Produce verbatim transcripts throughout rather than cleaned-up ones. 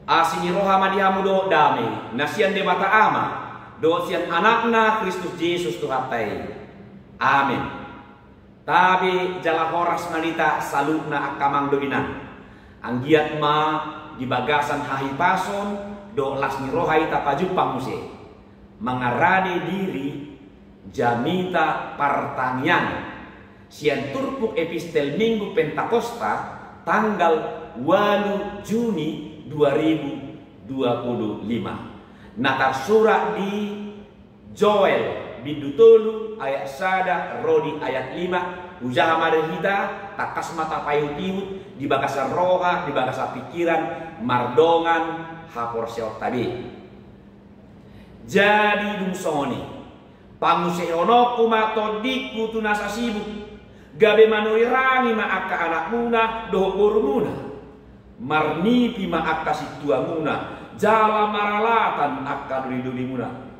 Asi ni roha ma di hamu dohot dame na sian Debata Ama dohot sian Anakna Kristus Jesus Tuhanta i. Amen. Tabe jala horas ma di hita saluhutna angka amang dohot inang. Anggiat ma di bagasan hahipason dohot las ni roha hita pajumpang muse, mangarade diri jamita partangiangan sian turpuk epistel Minggu Pentakosta tanggal ualu Juni dua ribu dua puluh lima, na tarsurat di Joel bindu tolu ayat sada ro di ayat lima. Hujaha ma di hita, tangkas ma tapaihutihut di bagasan roha, di bagasan pingkiran, mardongan haporseaonta be. Jadi dung songon i, pamusehononku ma tondingku tu nasa sibuk, gabe manurirangi ma angka anakmuna dohot borumuna. Marnipi ma angka sintuamuna, jala maralatan angka dolidolimuna.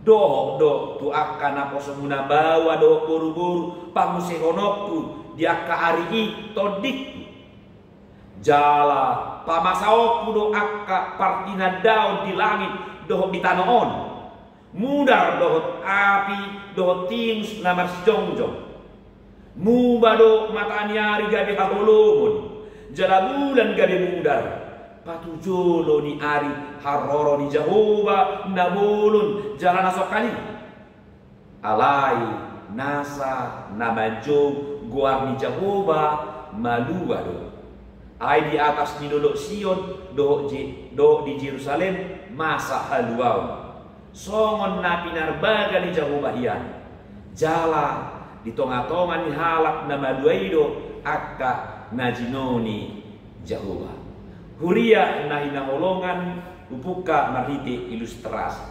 Dohot do tu angka naposomuna baoa dohot boruboru pamusehononku di angka ari i tondingku. Jala pamasaonku do angka partinandaon di langit dohot di tano on, mudar dohot api dohot tinus na marsijongjong. Muba do mata ni ari gabe haholomon, jala bulan gabe mudar. Patujolo ni ari haroro ni Jahowa na bolon jala na songkali. Alai nasa na manjou goar ni Jahowa malua do. Ai di atas ni dolok Sion dohot Je-, dohot di Jerusalem masa haluaon. Songon na pinarbaga ni Jahowa hian. Jala di tongatonga ni halak na malua i do angka na jinou ni Jahowa. Huria na hinaholongan, hupungka marhite ilustrasi.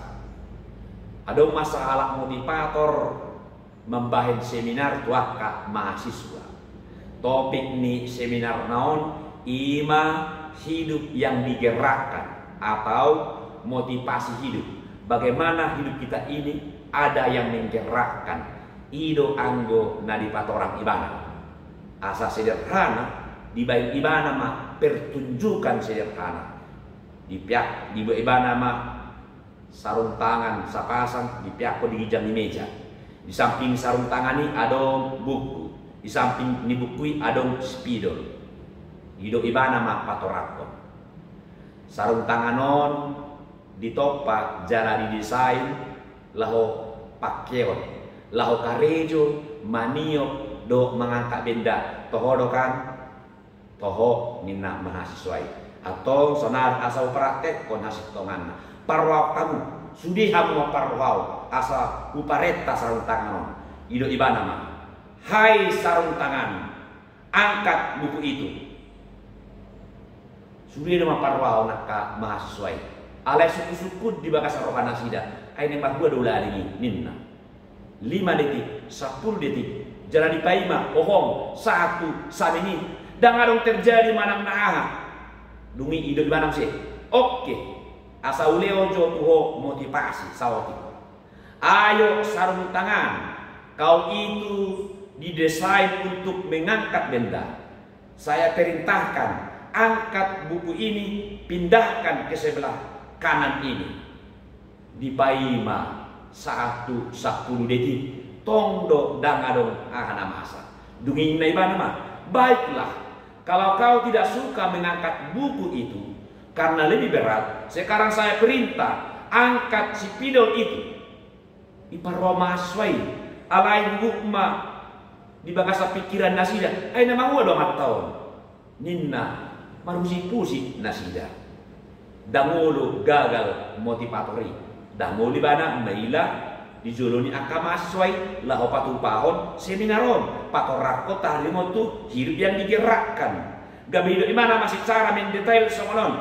Adong ma sahalak motivator mambahen seminar tu angka mahasiswa. Topik ni seminarna on i ma hidup yang digerakkan atau motivasi hidup. Bagaimana hidup kita ini ada yang menggerakkan. I do anggo na dipatorang ibana. Asa sederhana, dibahen ibana ma pertunjukan sederhana. Dipeak, dibuat ibana ma sarung tangan sapasang, dipeakkon di ginjang ni meja. Di samping sarung tangan i adong buku. Di samping ni buku i adong spidol. Didok ibana ma patorangkon. Sarung tangan on ditompa jala didesain laho pangkeon, laho karejo, maniop dohot mangangkat benda. Toho do kan? Toho, ninna mahasiswa i. Antong saonari asa hupraktekkon hasintonganna. Parrohahon hamu, sude hamu ma parrohahon asa huparenta sarung tangan on. Didok ibana ma, hai sarung tangan, angkat buku itu. Sude do ma parrohahon angka mahasiswa i. Alai sungkunsungkun di bagasan roha nasida. Ai na mahua do ulaning i, ninna. Lima detik, sampulu detik, jala dipaima, hohom, satu, samenit. Ndang adong terjadi manang na aha. Dung i didok ibana muse, oke, asa hulehon jo tu ho motivasi saotik. Ayo sarung tangan, kau itu didesain untuk mengangkat benda. Saya perintahkan, angkat buku ini, pindahkan ke sebelah kanan ini. Dipaima satu, sampulu detik, tong do ndang adong aha na masa. Dung i ninna ibana ma, baiklah, kalau kau tidak suka mengangkat buku itu, karena lebih berat, sekarang saya perintah, angkat spidol itu. Diparroha mahasiswa i, alai huhut ma di bagasan pingkiran nasida, ai na mahua do amanta on. Ninna, marhusiphusi nasida. Ndang olo gagal motivator i. Ndang olo ibana maila di jolo ni angka mahasiswa i laho patupahon seminar on, patorangkon taringot tu hidup yang digerakkan. Gabe didok ibana ma secara mendetail songon on.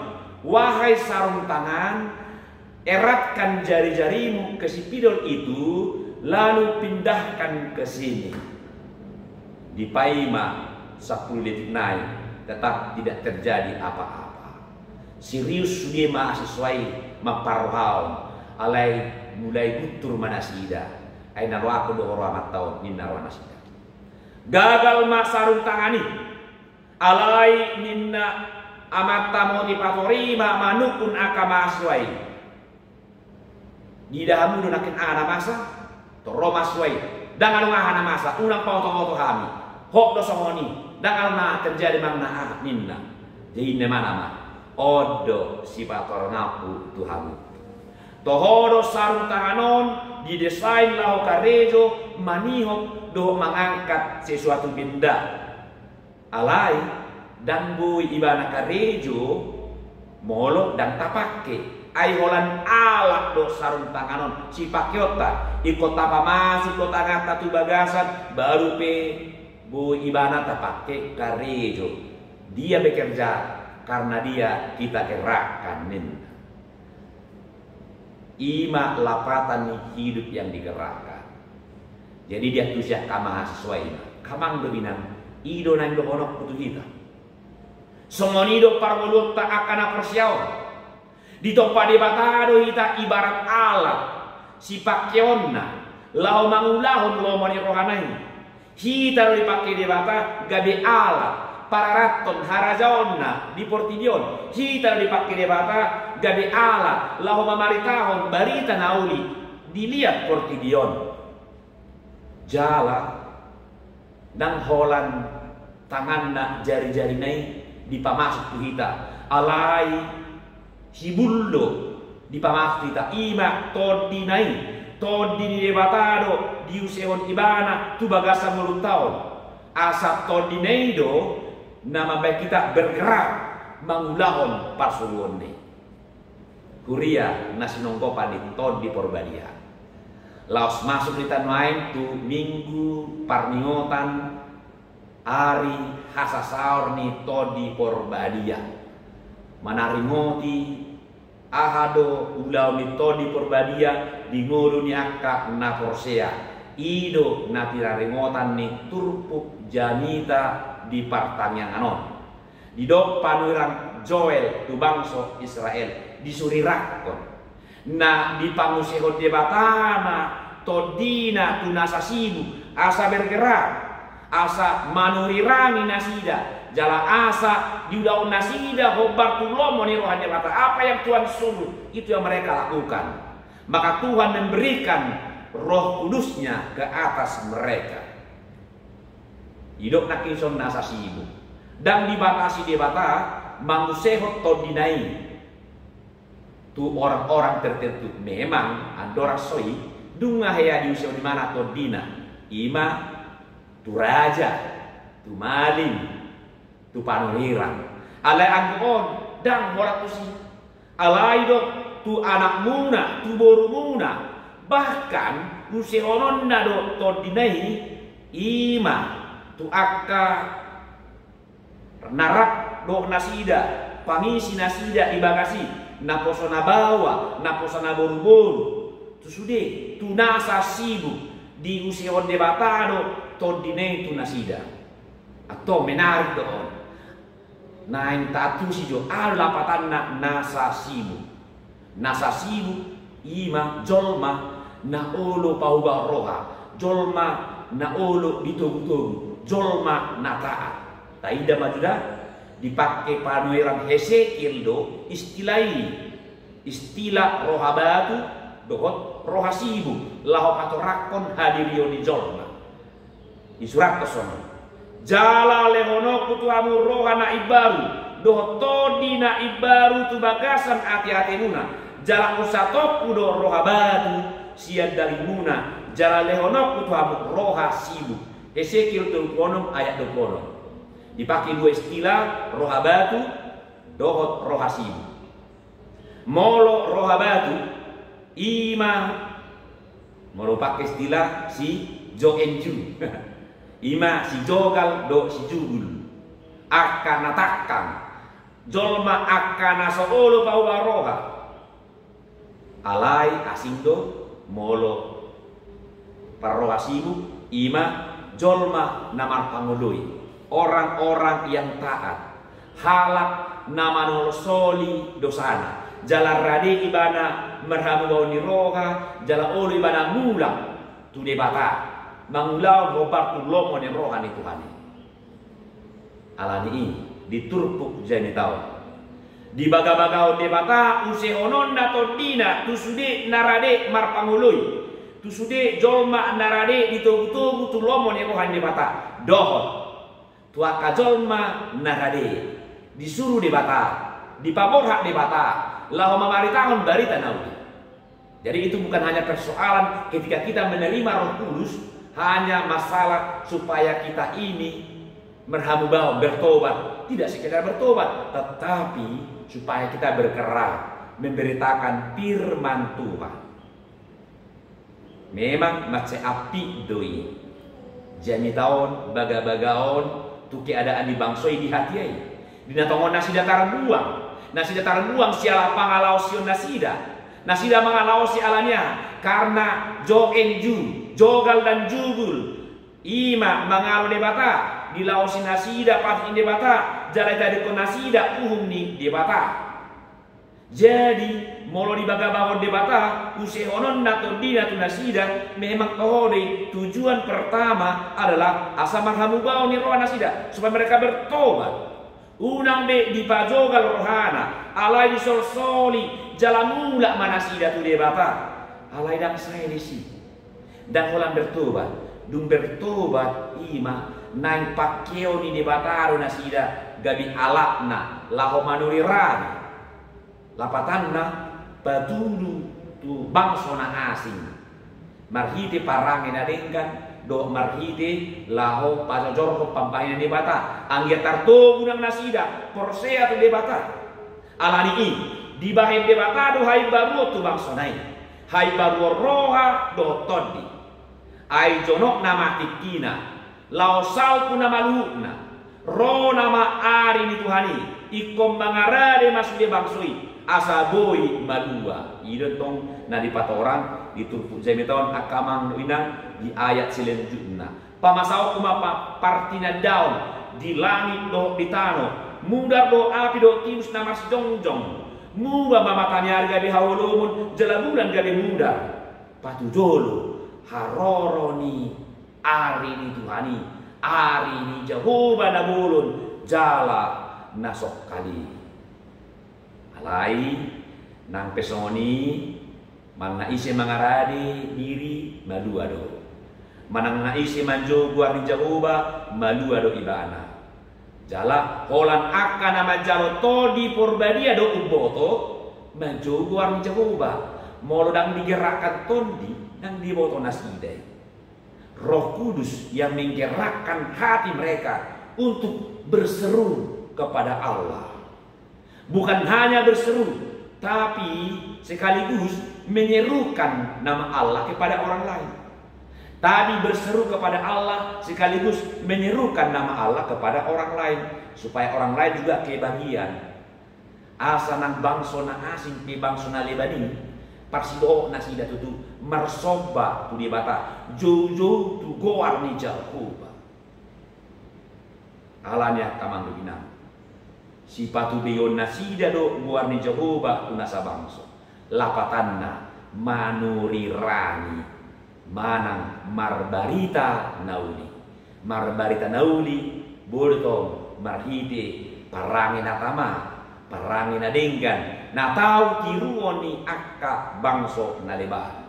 Wahai sarung tangan, eratkan jari-jarimu ke spidol itu, lalu pindahkan ke sini. Dipaima sampulu detik nai, tetap tidak terjadi apa-apa. Serius sude mahasiswa i mamparrohahon, alai mulai guntur ma nasida. Ai na rohangku do ho roha amanta on, ninna roha nasida. Gagal ma sarung tangan i. Alai ninna Amanta Moti Pator i ma manungkun angka mahasiswa i. Diida hamu do nangkin aha na masa? Tor ro mahasiswa i. Ndang adong aha na masa, unang paoto-oto hami. Hot do songon i. Ndang adong na terjadi manang na aha ninna. Jadi ninna ma. On do sipatorangku tu hamu. Toho do sarung tangan on didesain laho karejo manihop dohot mangangkat sesuatu benda. Alai ndang boi ibana karejo molo ndang tapangke. Ai holan alat do sarung tangan on sipangkeonta. Ingkon tapamasuk do tanganta tu bagasan baru pe boi ibana tapangke karejo. Dia bekerja karena dia kita gerakkan ninna. I ma lapatan ni hidup yang digerakkan. Jadi diantusi angka mahasiswa i ma. Amang dohot inang, i do naeng dohononku tu hita. Songon i do parngoluonta angka na porsea on. Ditompa Debata do hita ibarat alat sipangkeonna laho mangulahon lomo ni rohana i. Hita do dipangke Debata gabe alat pararathon harajaonna di portibi on. Hita do dipangke Debata gabe alat laho mamaritahon barita na uli di liat portibi on. Jala ndang holan tanganna, jari-jarina i dipamasuk tu hita. Alai hibul do dipamasuk tu hita, i ma tondina i. Tondi ni Debata do diusehon ibana tu bagasan ngolunta on. Asa tondina i do na mambahen hita bergerak mangulahon parsuruonna i. Huria na sinonggopan ni Tondi Porbadia. Laos masuk hita nuaeng tu minggu parningotan ari hasasaor ni Tondi Porbadia. Manaringoti aha do ulaon ni Tondi Porbadia di ngolu ni angka na porsea. I do na pinaringotan ni turpuk jamita di partangiangan on. Didok panurirang Joel tu bangso Israel, disurirangkon. Na dipangusehon Debata ma tondina tu nasa sibuk, asa bergerak, asa manurirangi nasida, jala asa diulahon nasida hombar tu lomo ni roha ni Debata. Apa yang Tuhan suruh, itu yang mereka lakukan. Maka Tuhan memberikan Roh Kudus-Nya ke atas mereka. Didok nangkin songon nasa sibuk. Ndang dibatasi Debata mangusehon tondina i tu orang-orang tertentu. Memang andorang so i, nunga hea diusehon ibana tondina, i ma tu raja, tu malim, tu panurirang. Alai anggo on ndang holan tusi. Alai do tu anakmuna, tu borumuna, bahkan usehononna do tondina i, i ma tu angka na rap dohot nasida, pangisi nasida di bagas i, naposo na baoa, naposo na boruboru. Tu sude, tu nasa sibuk, diusehon Debata do tondina i tu nasida. Antong menarik do on. Naeng taantusi jo aha do lapatanna nasa sibuk. Nasa sibuk i ma jolma na olo paubahon roha, jolma na olo ditogutogu, jolma na taat. Taida ma jo da, dipangke panurirang Hesekiel do istilah i. Istilah roha batu dohot roha sibuk laho patorangkon hadirion ni jolma. Disurathon songon on. Jala lehononku tu hamu roha na imbaru, dohot tondi na imbaru tu bagasan ateatemuna. Jala unsatongku do roha batu sian dagingmuna, jala lehononku tu hamu roha sibuk. Hesekiel tolu pulu onom ayat dua pulu onom. Dipangke dua istilah, roha batu dohot roha sibuk. Molo roha batu, i ma, molo pake istilah si Jo and Ju. I ma si Jogal dohot si Jugul. Angka na tangkang. Jolma angka na so olo paubahon roha. Alai asing do molo parroha sibuk, i ma jolma na marpangoloi, orang-orang yang taat, halak na manolsoli dosana, jala rade ibana marhamubaon ni roha, jala olo ibana mulak tu Debata, mangulahon hombar tu lomo ni roha ni Tuhan i. Alani i, di turpuk jamita on, Dibagabagahon Debata usehononna tondina tu sude na rade marpangoloi, tu sude jolma na rade ditogutogu tu lomo ni roha ni Debata, dohot tu angka jolma na rade disuru Debata, dipaborhat Debata laho mamaritahon barita na uli. Jadi itu bukan hanya persoalan ketika kita menerima Roh Kudus, hanya masalah supaya kita ini merhamubaon, bertobat. Tidak sekedar bertobat, tetapi supaya kita bergerak memberitakan firman Tuhan. Memang mansai apik do i. Jamita on, bagabaga on, tu keadaan ni bangso i di hatiha i. Di na tongon nasida tarbuang, nasida tarbuang siala pangalaosion nasida. Nasida mangalaosi ala ni aha? Karna jogen ju, jogal dan jugul. I ma mangalo Debata, dilaosi nasida patik ni Debata, jala ditadingkon nasida uhum ni Debata. Jadi, molo dibagabagahon Debata usehononna tondina tu nasida, memang toho do i, tujuan pertama adalah asa marhamubaon ni roha nasida, supaya mereka bertobat. Unang be dipajogal rohana, alai disolsoli, jala mulak ma nasida tu Debata. Alai ndang sae disi. Ndang holan bertobat. Dung bertobat i ma naeng pangkeon ni Debata do nasida gabe alatna laho manurirani. Lapatanna, patudu tu bangso na asing marhite parange na denggan dohot marhite laho pajojorhon pambahenan ni Debata. Anggiat tartogu nang nasida porsea tu Debata. Ala ni i, dibahen Debata do haimbaruon tu bangsona i, haimbaruon roha dohot tondi. Ai jonok nama tingkina, laho salpu nama luhutna. Ro nama ari ni Tuhan i, ingkon mangarade ma sude bangso i, asa boi malua. I do tong na dipatorang di turpuk jamita on angka amang dohot inang di ayat selanjutna. Pamasaonku ma pa-, partinandaon di langit dohot di tano, mudar dohot api dohot timus na marsijongjong. Muba ma mataniari gabe haholomon, jala bulan gabe mudar. Patujolo haroro ni ari ni Tuhan i, ari ni Jahowa na bolon jala na songkali. Alai nang pe songon i, manang na ise mangarade diri malua do. Manang na ise manjou goar ni Jahowa malua do ibana. Jala holan angka na manjalo Tondi Porbadia do umboto manjou goar ni Jahowa. Molo ndang digerakkan Tondi, ndang diboto nasida i. Roh Kudus yang menggerakkan hati mereka untuk berseru kepada Allah. Bukan hanya berseru, tapi sekaligus menyerukan nama Allah kepada orang lain. Tadi berseru kepada Allah sekaligus menyerukan nama Allah kepada orang lain, supaya orang lain juga kebagian. Asa nang bangso na asing pe bangso na leban i, parsidohot nasida tutu marsomba tu Debata, joujou tu goar ni Jahowa. Alani angka amang dohot inang, sipatuduhon nasida do goar ni Jahowa tu nasa bangso. Lapatanna, manurirani manang marbarita na uli. Marbarita na uli boi do tong marhite parange na tama, parange na denggan, na tau tiruon ni angka bangso na leban.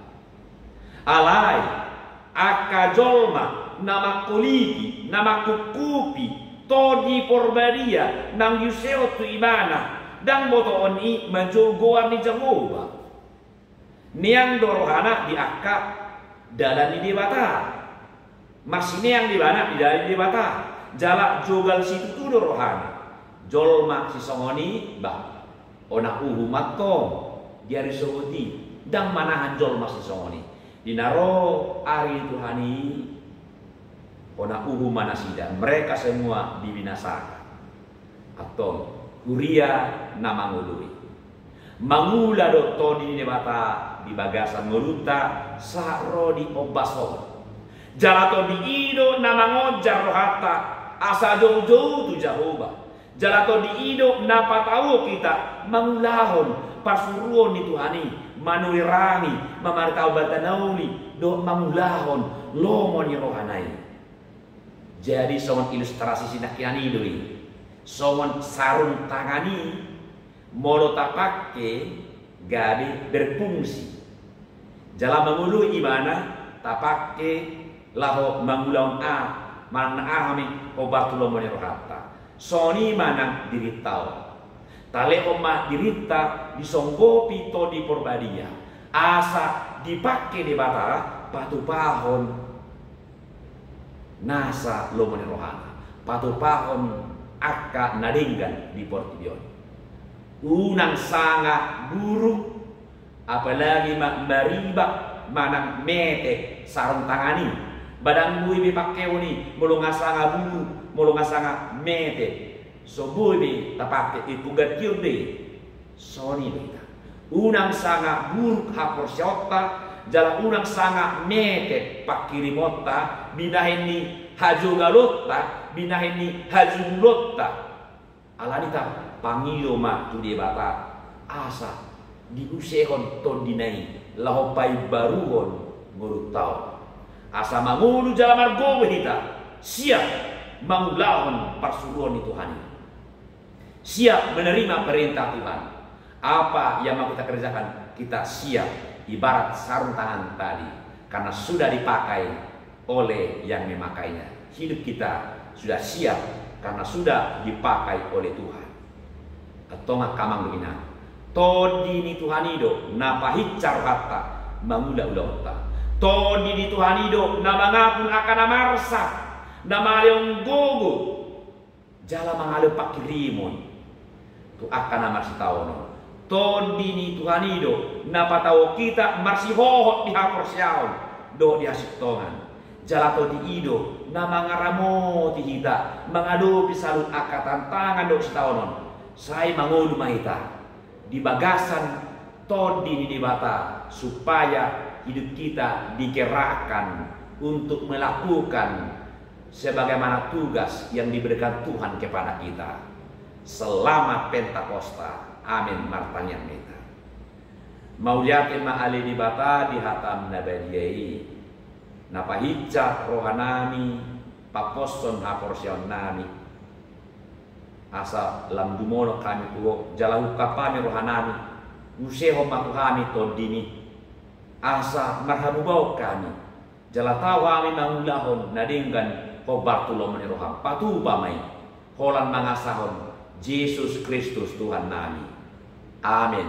Alai angka jolma na mangkoliti, na mangkupkupi Tondi Porbadia naung diusehon tu ibana, ndang botoon i manjou goar ni Jahowa. Neang do rohana di angka dalan ni Debata. Marsineang do ibana di dalan ni Debata. Jala jogal situtu do rohana. Jolma sisongon i, bah, ona uhum antong di ari sogot i, ndang manahan jolma sisongon i. Di na ro ari ni Tuhan i, ona uhum ma nasida, mereka semua dibinasakan. Antong, huria na mangoloi. Mangula do Tondi ni Debata di bagasan ngolunta sahat ro di ombas on. Jala Tondi i do na mangonjar rohanta asa joujou tu Jahowa. Jala Tondi i do na patau hita mangulahon parsuruon ni Tuhan i, manurirani, mamaritahon barita na uli, dohot mangulahon lomo ni rohana i. Jadi songon ilustrasi sinangkinan i do i. Songon sarung tangan i, Molo tapangke gabe berfungsi. Jala mangolu ibana tapangke laho mangulahon a, manang na aha ma i hombar tu lomo ni rohanta. Songon i ma nang dirinta on. Talehon ma dirinta disonggopi Tondi Porbadia, asa dipangke Debata patupahon nasa lomo ni rohana, patupahon angka na denggan di portibi on. Unang sanga buruk, apalagi ma maribak manang mete sarung tangan i. Ba ndang boi be pangkeon i molo nga sanga buruk, molo nga sanga mete. So boi be tapangke, ingkon gantion do i. Songon i do hita. Unang sanga buruk haporseaonta, jala unang sanga mete pangkirimonta, binahen ni hajogalonta, binahen ni hajugulonta. Alani i tapangido ma tu Debata, asa diusehon tondina i laho paimbaruhon ngolunta on. Asa mangolu jala margogo hita, siap mangulahon parsuruon ni Tuhan i. Siap menerima perintah Tuhan. Apa yang mau kita kerjakan, kita siap. Ibarat sarung tangan tadi, karena sudah dipakai oleh yang memakainya. Hidup kita sudah siap karena sudah dipakai oleh Tuhan. Antong angka amang dohot inang, Tondi ni Tuhan i do na pahinsa rohanta mangula ulaonta. Tondi ni Tuhan i do na mangapul angka na marsak, na malehon gogo, jala mangalehon pangkirimon tu angka na marsitaonon. Tondi ni Tuhan i do na patau hita marsihohot di haporseaon dohot di hasintongan. Jala Tondi i do na mangaramoti hita mangadopi saluhut angka tantangan dohot sitaonon. Sai mangolu ma hita di bagasan Tondi ni Debata, supaya hidup kita digerakkan untuk melakukan sebagaimana tugas yang diberikan Tuhan kepada kita. Selamat Pentakosta. Amin. Martangiang ma hita. Mauliate ma ale Debata di hataM na badia i, na pahinsa rohanami, paposhon haporseaonnami. Asa lam dumolok hami tu Ho, jala ungkap hami rohanami, usehon ma tu hami TondiMi, asa marhamubaon hami, jala tau hami mangulahon na denggan hombar tu lomo ni rohaM. Patupa ma i, holan mangasahon Jesus Kristus Tuhannami. Amen.